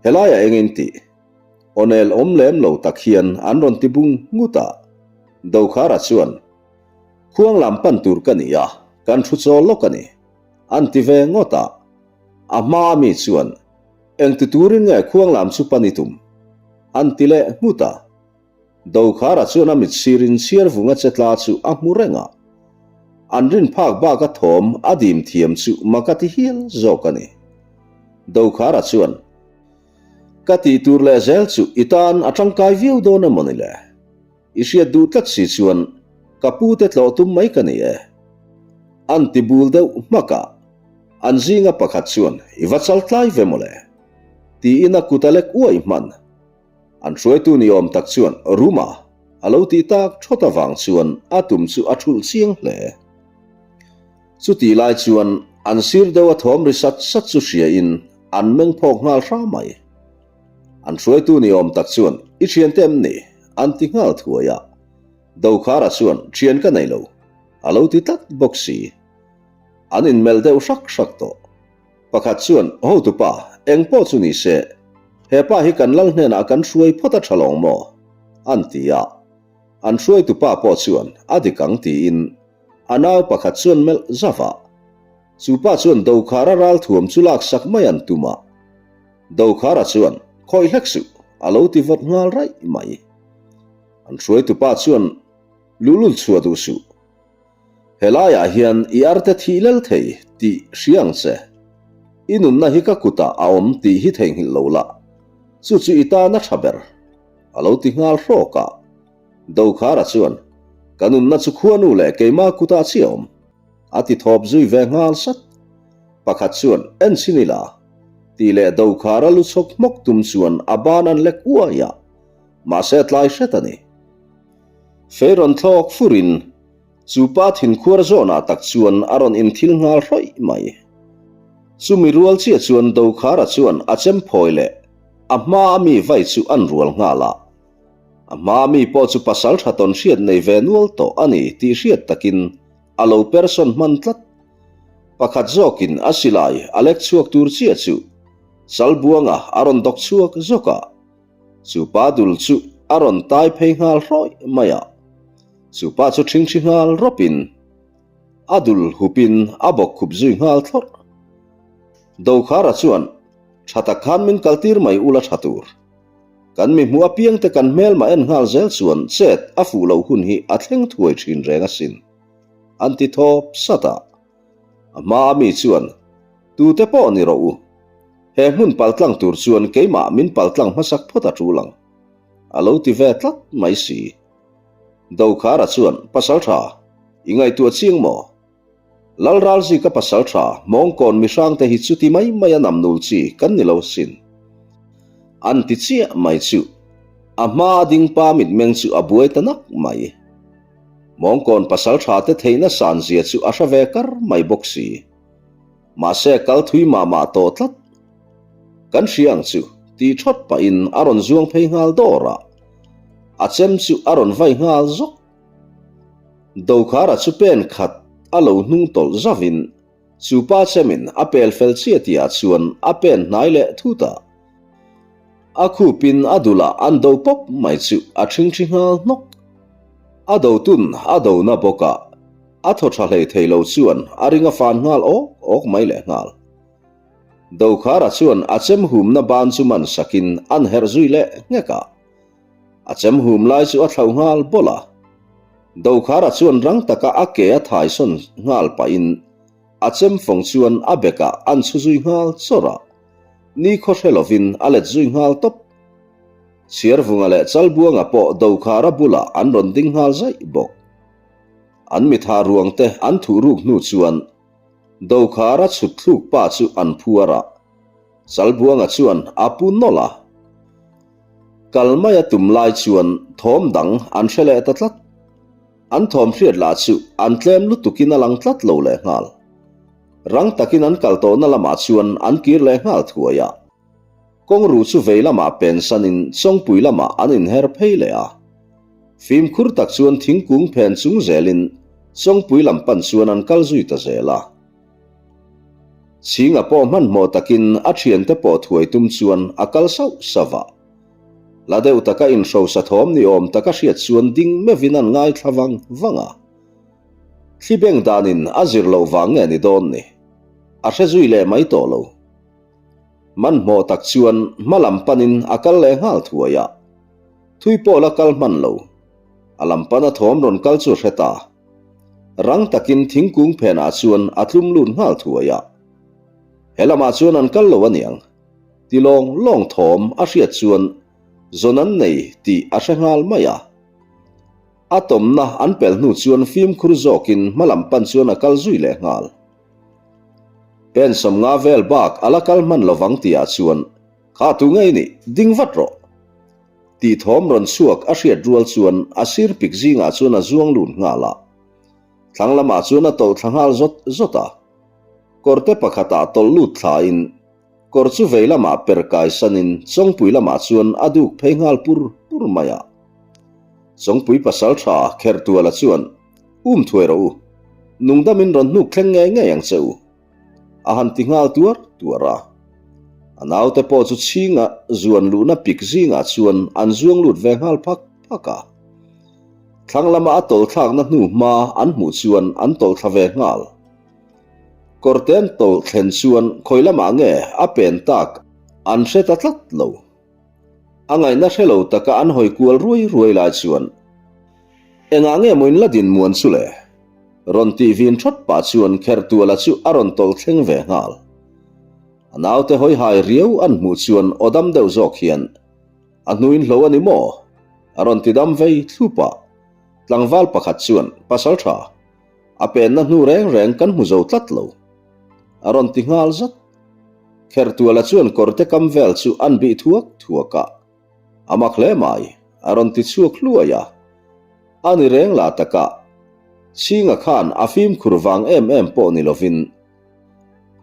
Helaiah engin tih? Awnel awm lem lo tak hian an rawn ti bung ngut a. Dokhara chuan. Khuang lam pan tur ka ni a, kan thu chawl lawk a ni, an ti ve ngawt a. A hma a mi chuan, Eng ti turin nge khuang lam chu pan i tum? an ti leh nghut a. Dokhara chuan a mit sirin chhiarvunga che tla chu a hmu reng a. An rin phak bak a thawm a dim thiam chu mak a ti hial zawk a ni. Dokhara chuan, Ka tih tur leh zel chu i tan a tangkai viau dawn emaw ni le? I hriat duh tlat si chuan ka pu te tlawh tum mai ka ni e. An ti bul deuh hmak a, an zinga pakhat chuan i va chal tlai ve mawle tiin a kut a lek uai hman. An hruaitu ni awm tak chuan Ruma a lo tih tak thawt avang chuan a tum chu a thulh chiang hle. Chutih lai chuan an sir deuh a thawm ri sat sat chu hria in an meng phawk nghal hra mai. An hruaitu ni awm tak chuan, I thiante em ni? an ti nghal thuai a. Dokhara chuan, Thian ka nei lo, a lo ti tlat bawk si. An inmelh deuh hrak hrak tawh. Pakhat chuan, Hotupa, eng pawh chu ni se, he pa hi kan lal hnenah kan hruai phawt a tha lawng maw? an ti a. An hruaitupa pawh chuan, A dik ang tiin a nau pakhat chuan melh zauh a. Chu pa chuan Dokhara ralthuam chu laksak mai an tum a. Dokhara chuan, Khawih hlek suh, a lo ti vawt nghal raih mai. An hruaitupa chuan, Luhlul chhuah duh suh. Helaiah hian i arte thih lel thei tih hria ang che. I nunna hi ka kutah a awm tih hi theihnghilh lo la, chu chu i tan a tha ber, a lo ti nghal hrawk a. Dokhara chuan, Ka nunna chu khuanu leh keima kutah chiah a awm. A ti thawp zui ve nghal sat. Pakhat chuan, En chhin ila, tih leh Dokhara lu chhawk hmawk tum chuan a ban an lek uai a, mahse a tlai hret a ni. Fei rawn thlawk furin chu pa thinkhuar zawnah tak chuan a rawn inthil nghal hrawih mai. Chumi rual chiah chuan Dokhara chuan a chem phawi leh a hma a mi vai chu an rual nghal a. A hma a mi pawh chu pasal tha tawn hriat nei ve nual tawh a ni tih hriat takin A lo person hman tlat. Pakhat zawkin a silai a lek chhuak tur chiah chu Chalbuanga a rawn dawk chhuak zawk a, chu pa dul chu a rawn tai phei nghal hrawih mai a. Chu pa chu ṭhingṭhi nghal rawpin a dul hupin a bawk khup zui nghal thlawrh. Dokhara chuan, Ṭha tak khan min kaltir mai ula ṭha tur. Kan mi hmuh apiangte kan hmelmah en nghal zel chuan chet a fuh loh hun hi a thleng thuai thin reng asin, an ti thawp sat a. A hma a mi chuan, Tute pawh ni rawh u. He hmun paltlang tur chuan keimah min paltlang hmasak phawt a tul ang, a lo ti ve tlat mai si. Dokhara chuan, Pasaltha, i ngaihtuah chiang maw? Lalralzika pasal tha Hmawngkawn mihrangte hi chuti mai mai a namnul chi kan ni lo sin. An ti chiah mai chu a hma a ding pa mitmeng chu a buai ta nak mai. Hmawngkawn pasal tha te theihna san zia chu a hre ve kar mai bawk si. Mahse kal thui mah mah tawh tlat. Kan hria ang chu tih thawt pahin a rawn zuang phei nghal dawr a. A chem chu a rawn vai nghal zawk. Dokhara chu pen khat a lo hnung tawlh zavin chu pa chemin a pel fel chiah tihah chuan a pen hnai leh thut a. A khupin a dulah an do pawp mai chu a ṭhingṭhi nghal hnawk. A do tun a do na bawk a, a thaw ṭha hlei thei lo chuan a ring a fan nghal awk awk mai leh nghal. Dokhara chuan a chem humna ban chu man sakin an herh zui leh nghek a. A chem hum lai chu a thlauh nghal bawlh a. Dokhara chuan rang taka a ke a thaisawn nghal pahin a chem fawng chuan a bekah an chhu zui nghal chawrh a. Nikhaw hre lovin a let zui nghal tawp. Chhiarvunga leh Chalbuanga pawh Dokhara bulah an rawn ding nghal zaih bawk. An mitha ruangte an thuh ruk hnu chuan Dokhara chhut thluk pa chu an phuar a. Chalbuanga chuan a pu nawlh a. Kal mai a tum lai chuan thawm dang an hre leh ta tlat. An thawm hriat lah chu an tlem lutukin a lang tlat lo leh nghal. Rang takin an kal tawhna lamah chuan an kir leh nghal thuai a. Kawngruh chu vei lamah pen sanin Chawngpui lamah an inher phei leh a. Fimkhur tak chuan thingkung phen chung zelin Chawngpui lam pan chuan an kal zui ta zel a. Chhinga pawh hmanhmawh takin a thiante pawh thuai tum chuan a kal sauh sauh a. Hla deuh taka inhrosa thawm ni awm taka hriat chuan ding meuhin an ngaithla vang vang a. Thli beng danin a zir loh vang nge ni dawn ni? A hre zui leh mai tawh lo. Hmanhmawh tak chuan hma lam panin a kal leh nghal thuai a. Thui pawh la kal hman lo. A lam pana thawm rawn kal chu hre ta. Rang takin thingkung phenah chuan a tlum lut nghal thuai a. He lamah chuan an kal lo aniang. Ti lawng lawng thawm a hriat chuan zawn an nei tih a hre nghal mai a. A tawmna an pel hnu chuan fimkhur zawkin hma lam pan chuan a kal zui leh nghal. Pen 50 vel bak a la kal hman lovang tihah chuan Kha tu ngei nih, ding vat rawh! Tih thawm rawn chhuak a hriat rual chuan a sir pik zingah chuan a zuang lut nghal a. Thlang lamah chuan a tawlh thla nghal zawt zawt a. Kawrte pakhatah tawlh lut thlain kawr chu vei lamah per kai sanin Chawngpui lamah chuan a duk phei nghal pur pur mai a. Chawngpui pasal tha Khertuala chuan, Um thuai rawh u, nungdamin rawn hnuk thleng ngei ngei ang che u. A han ti nghal tuar tuar a. A naute pawh chu chhinga zuan luhna pik zingah chuan an zuang lut ve nghal phak phak a. Thlang lama a tawlh thlakna hnu hma an hmuh chuan an tawlh thla ve nghal. Kawrte an tawlh thlen chuan khawi lamah nge a pen tak an hre ta tlat lo. A ngaihna hre lo taka an hawi kual ruai ruai lai chuan engah nge maw in la din muan chu le? Rawn tih vin thawt pah chuan Khertuala chu a rawn tawlh thleng ve nghal. A naute hawi hai riau an hmuh chuan aw dam deuh zawk hian, A hnuin hlo a ni maw? A rawn ti dam vei thlup a. Tlangval pakhat chuan, Pasal tha, a penna hnu reng reng kan hmu zo tlat lo. A rawn ti nghal zat. Khertuala chuan kawrte kam vel chu an bih thuak thuak a. A mak hle mai, a rawn ti chhuak hluai a. A ni reng lah taka, Chhinga khan a fimkhur vang em em pawh ni lovin,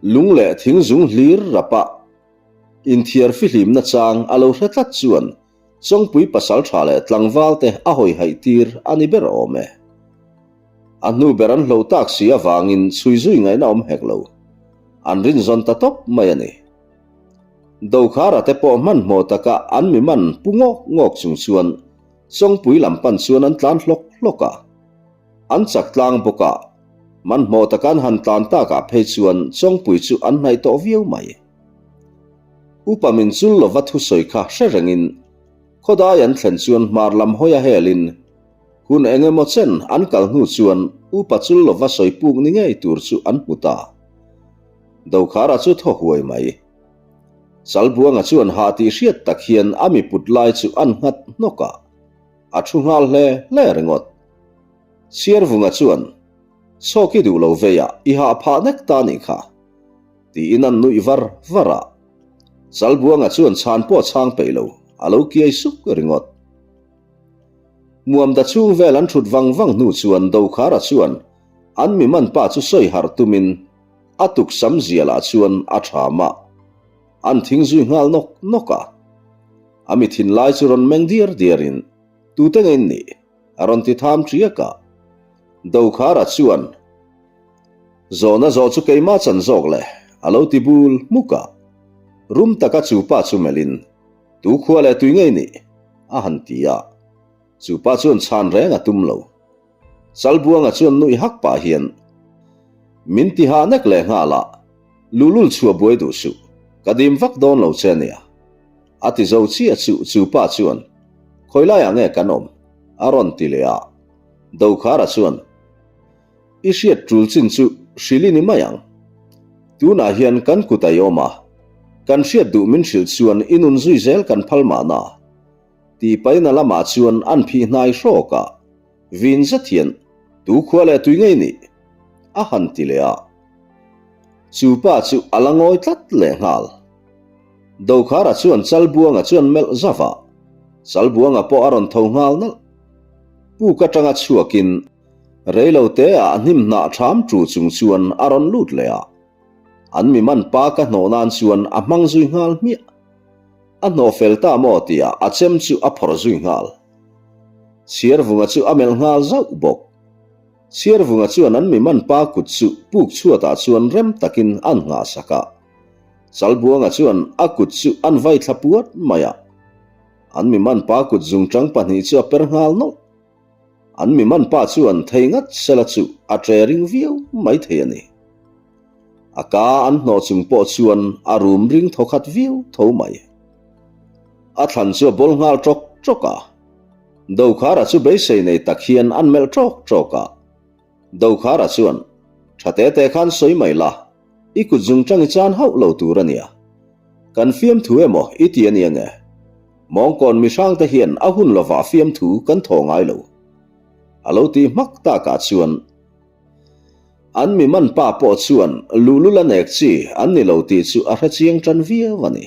lung leh thing zung hlir rapa inthiar fihlimna chang a lo hre tlat chuan Chawngpui pasaltha leh tlangvalte a hawi haih tir a ni ber awm e. A hnu ber an hlo tak si avangin chhui zui ngaihna awm hek lo. An rinzawn ta tawp mai a ni. Dokhara te pawh hmanhmawh taka an mi man pu ngawk ngawk chung chuan Chawngpui lam pan chuan an tlan hlawk hlawk a. An chak tlang bawk a, hmanhmawh taka an han tlan takah phei chuan Chawngpui chu an hnaih tawh viau mai. Upa min chul lova thusawi kha hre rengin. Khawdai an thlen chuan hmar lam hawi a helin hun eng emaw chen an kal hnu chuan upa chul lova sawi puk ni ngei tur chu an hmu ta. Dokhara chu thaw huai mai. Chalbuanga chuan hah tih hriat tak hian a mi put lai chu an nghat hnawk a, a thu nghal hle hle ringawt. Chhiarvunga chuan, Chhawk i duh lo vei a, i hah phah nek ta nih kha. Tiin an nuih var var a. Chalbuanga chuan chhan pawh a chhang peih lo, a lo kiai suk ringawt. Muamda chhung vel an thut vang vang hnu chuan Dokhara chuan an mi man pa chu sawi harh tumin a tuksam zialah chuan a tham a, an thing zui nghal nawk nawk a. A mi thinlai chu rawn meng diar diarin, Tute nge in nih? A rawn ti tham ṭiak a. Dokhara chuan, Zawhna zawh chu keimah chan zawk le, a lo ti bul hmuk a. Rum taka chu pa chu melhin, Tu khua leh tui ngei nih? a han ti a. Chu pa chuan chhan reng a tum lo. Chalbuanga chuan nuih hak pah hian, Min ti hah nek leh nghal a, luhlul chhuah buai duh suh, ka dim vak dawn lo che nia. A ti zo chiah chu chu pa chuan, Khawi laiah nge kan awm? a rawn ti leh a. Dokhara chuan, I hriat tul chin chu hrilh i ni mai ang. Tunah hian kan kut a i awm a, kan hriat duh min hrilh chuan i nun zui zel kan phal mahna. Tih paina lamah chuan an phih hnai hrawk a, vin zet hian, Tu khua leh tui ngei nih? a han ti leh a. Chu pa chu a la ngawi tlat leh nghal. Dokhara chuan Chalbuanga chuan melh zauh a, Chalbuanga pawh a rawn tho nghal nalh. Puk atanga chhuakin reilo te ah hnim hnah ṭham ṭu chung chuan a rawn lut leh a. An mi man pa ka hnawh nan chuan a hmang zui nghal hmiah. A hnawh fel ta maw tia a chem chu a phawrh zui nghal. Chhiarvunga chu a melh nghal zauh bawk. Chhiarvunga chuan an mi man pa kut chu puk chhuatah chuan rem takin an nghah sak a. Chalbuanga chuan a kut chu an vai thla puat mai a. An mi man pa kut zungchang pahnih chu a per nghal nawlh. An mi man pa chuan thei ngat sela chu a ṭe ring viau mai thei a ni. A ka an hnawh chung pawh chuan a rum ring thaw khat viau tho mai. A thlan chu a bawl nghal ṭawk ṭawk a. Dokhara chu beisei nei tak hian an melh ṭawk ṭawk a. Dokhara chuan, Ṭha te te khan sawi mai la, i kut zungṭang i chan hauh lo tur a nia. Kan fiamthu emaw i ti a nia nge? Mawngkawn mihrangte hian a hun lovah fiamthu kan thaw ngai lo. A lo ti hmak takah chuan an mi man pa pawh chuan luhlul a nek chi an ni lo tih chu a hre chiang tan viau a ni.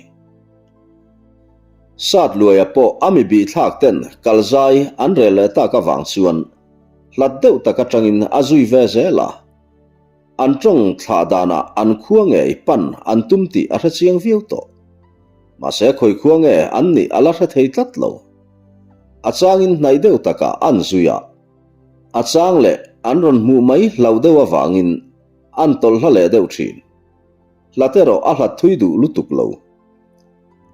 Sat luaia pawh a mi bihthlak ten kalzai an rel leh tak avang chuan hlat deuh tak atangin a zui ve zel a. An tawng thlah danah an khua ngei pan an tum tih a hre chiang viau tawh. Mahse khawi khua nge an nih a la hre thei tlat lo. A changin hnaih deuh takah an zui a, a chang leh an rawn hmuh mai hlauh deuh avangin an tawlh hla leh deuh thin. Hlat erawh a hlat thui duh lutuk lo.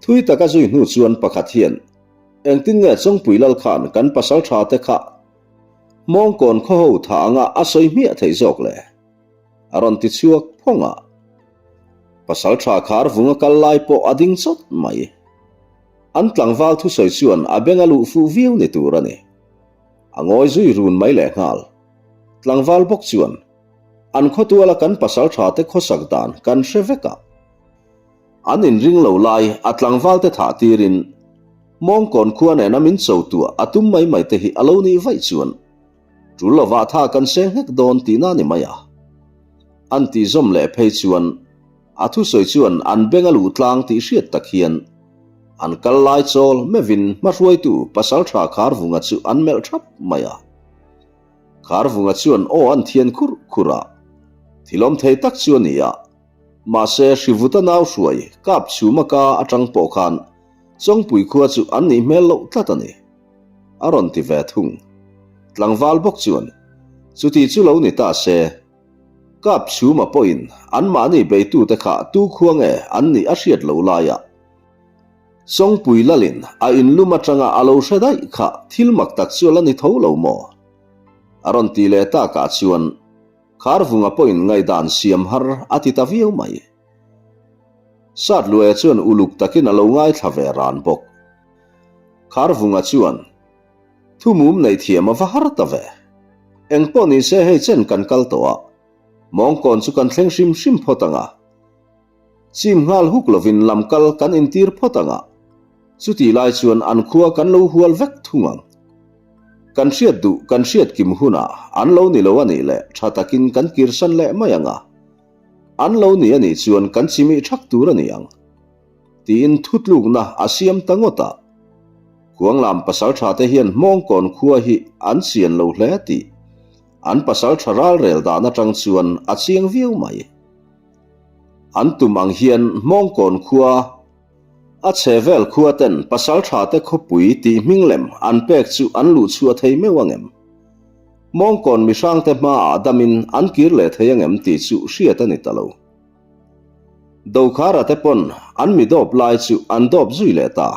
Thui taka zui hnu chuan pakhat hian, Engtin nge Chawngpui Lal khan kan pasal tha te kha Hmawngkawn khaw ho tha anga a sawi hmiah theih zawk le? A rawn ti chhuak phawng a. Pasal tha khar vung a kal lai pawh a ding chawt mai. An tlangval thusawi chuan a beng a luh fuh viau ni tur a ni. A ngawi zui run mai leh nghal. Tlangval bawk chuan, An khawtuala kan pasal tha te khawsak dan kan hre vek a. An inring lo lai a tlangval te thah tirin Hmawngkawn khua nena min cho tuah a tum mai mai te hi a lo nih vaih chuan tul lovah tha kan seng nghek dawn tihna ni mai a. An tih zawm leh phei chuan a thusawi chuan an beng a luh tlang tih hriat tak hian an kal lai chawl meuhin hmahruaitu Pasaltha Kharvunga chu an melh thap mai a. Kharvunga chuan aw an thian khurh khurh a, thilawm thei tak chu a ni a. Mahse Hrivuta nau hruai kap chhuma ka atang pawh khan Chawngpui khua chu an nih hmel loh tlat a ni. A rawn ti ve thung. Tlangval bawk chuan, Chuti chu lo ni ta se, kap chhuma pawhin anmahni beitute kha tu khua nge an nih a hriat lo laiah Chawngpui lalin a inlum atanga a lo hre daih kha thil mak tak chu a la ni tho lo maw? A rawn ti leh takah chuan Kharvunga pawhin ngaihdan siam har a ti ta viau mai. Satluaia chuan uluk takin a lo ngaithla ve ran bawk. Kharvunga chuan, Thumum neih thiam a va har ta ve. Engpawh ni se hei chen kan kal tawh a, mawngkawn chu kan thleng hrim hrim phawt ang a. Chim nghal huk lovin lam kal kan intir phawt ang a, chutih lai chuan an khua kan lo hual vek thung ang. Kan hriat duh kan hriat kim hunah an lo ni lo a nih leh tha takin kan kirsan leh mai ang a, an lo ni a nih chuan kan chimih thak tur a ni ang. Tiin thutlukna a siam ta ngawt a. Khuanglam pasaltha te hian Hmawngkawn khua hi an chian lo hle tih an pasaltha ralrel dan atang chuan a chiang viau mai. An tum ang hian Hmawngkawn khua a chhe vel khua ten pasaltha te khawpui tih hming lem an pek chu an luh chhuah thei meuh angem? Hmawngkawn mihrangte hmaah damin an kir leh thei angem tih chu hriat a ni ta lo. Dokhara te pawn an mi dawp lai chu an dawp zui leh ta.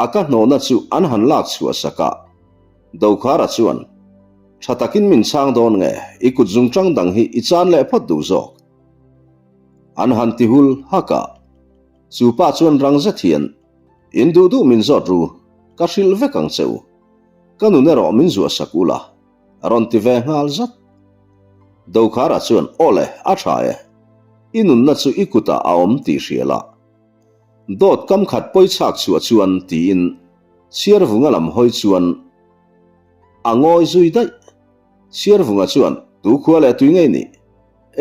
A ka hnawhna chu an han lak chhuah sak a, Dokhara chuan, Tha takin min chhang dawn nge, i kut zungchang dang hi i chan leh phawt duh zawk. An han ti hul hak a, chu pa chuan rang zet hian, In duh duh min zawt ru, ka hrilh vek ang che u. Ka nun erawh min zuah sak ula, a rawn ti ve nghal zat. Dokhara chuan, Aw le, a tha e. I nunna chu i kutah a awm tih hria la. Dawt kam khat pawi chhak chhuah chuan tiin Chhiarvunga lam hawi chuan a ngawi zui daih. Chhiarvunga chuan, Tu khua leh tui ngei nih?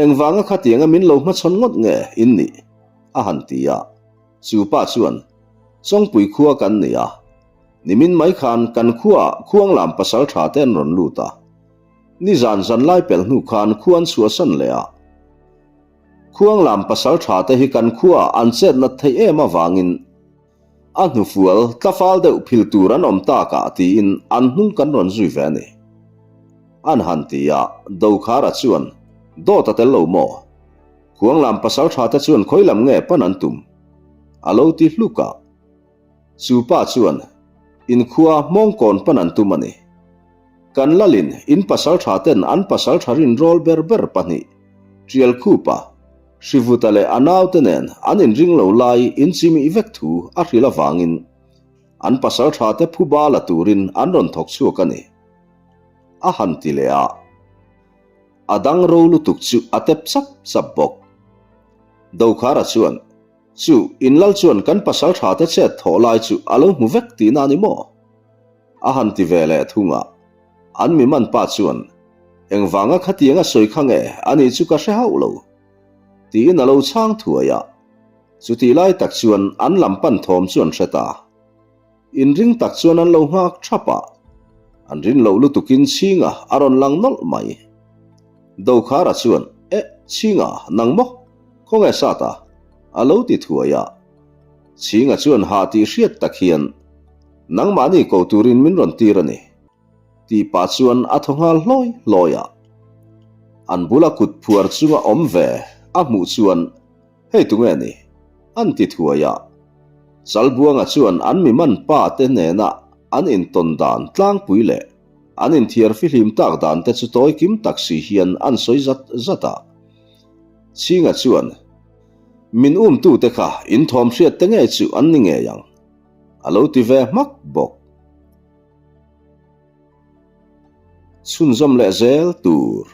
Engvanga khatianga min lo hmachhawn ngawt nge in nih? a han ti a. Chu pa chuan, Chawngpui khua kan ni a. Nimin mai khan kan khuaah Khuanglam pasal tha te an rawn lut a. Nizan zanlai pel hnu khan khua an chhuahsan leh a. Khuanglam pasal tha te hi kan khuaah an chet nat theih em avangin a hnufual tlafal deuh phil tur an awm takah tiin an hnung kan rawn zui ve a ni. An han ti a, Dokhara chuan, Dawt a tel lo maw? Khuanglam pasal tha te chuan khawi lam nge pan an tum? A lo ti hluk a. Chu pa chuan, In khua Hmawngkawn pan an tum a ni. Kan lalin in pasal tha ten an pasal tha rinrawl ber ber pahnih, Tialkhupa, Hrivuta leh a naute nen an inring lo lai in chimih vek thu a hrilh avangin an pasal tha te phuba la turin an rawn thawk chhuak a ni. A han ti leh a. A dang ro lutuk chu a tep chap chap bawk. Dokhara chuan, Chu, in lal chuan kan pasal tha te chet thawh lai chu a lo hmu vek tihna a ni maw? A han ti ve leh thung a, an mi man pa chuan, Engvanga khatiang a sawi kha nge a nih chu ka hre hauh lo, tiin a lo chhang thuai a. Chutih lai tak chuan an lam pan thawm chu an hre ta. Inring tak chuan an lo nghak thap a, an rin loh lutukin Chhinga a rawn lang nawlh mai. Dokhara chuan, Eh, Chhinga, nang maw? Khawnge sat a? A lo ti thuai a. Chhinga chuan ha tih hriat tak hian, Nangmahni ko turin min rawn tir a ni, tih pah chuan a thaw nghal hlawi hlawi a. An bula kut phuar chunga awm ve a hmuh chuan, Hei tunge ni? an ti thuai a. Chalbuanga chuan an mi man pa te nena an intawn dan tlangpui leh an inthiar fihlim tak dan te chu tawi kim tak si hian an sawi zat zat a. Chhinga chuan, Min umtute kha inthawm hriat te ngei chu an ni ngei ang. A lo ti ve hmak bawk. Chhunzawm leh zel tur.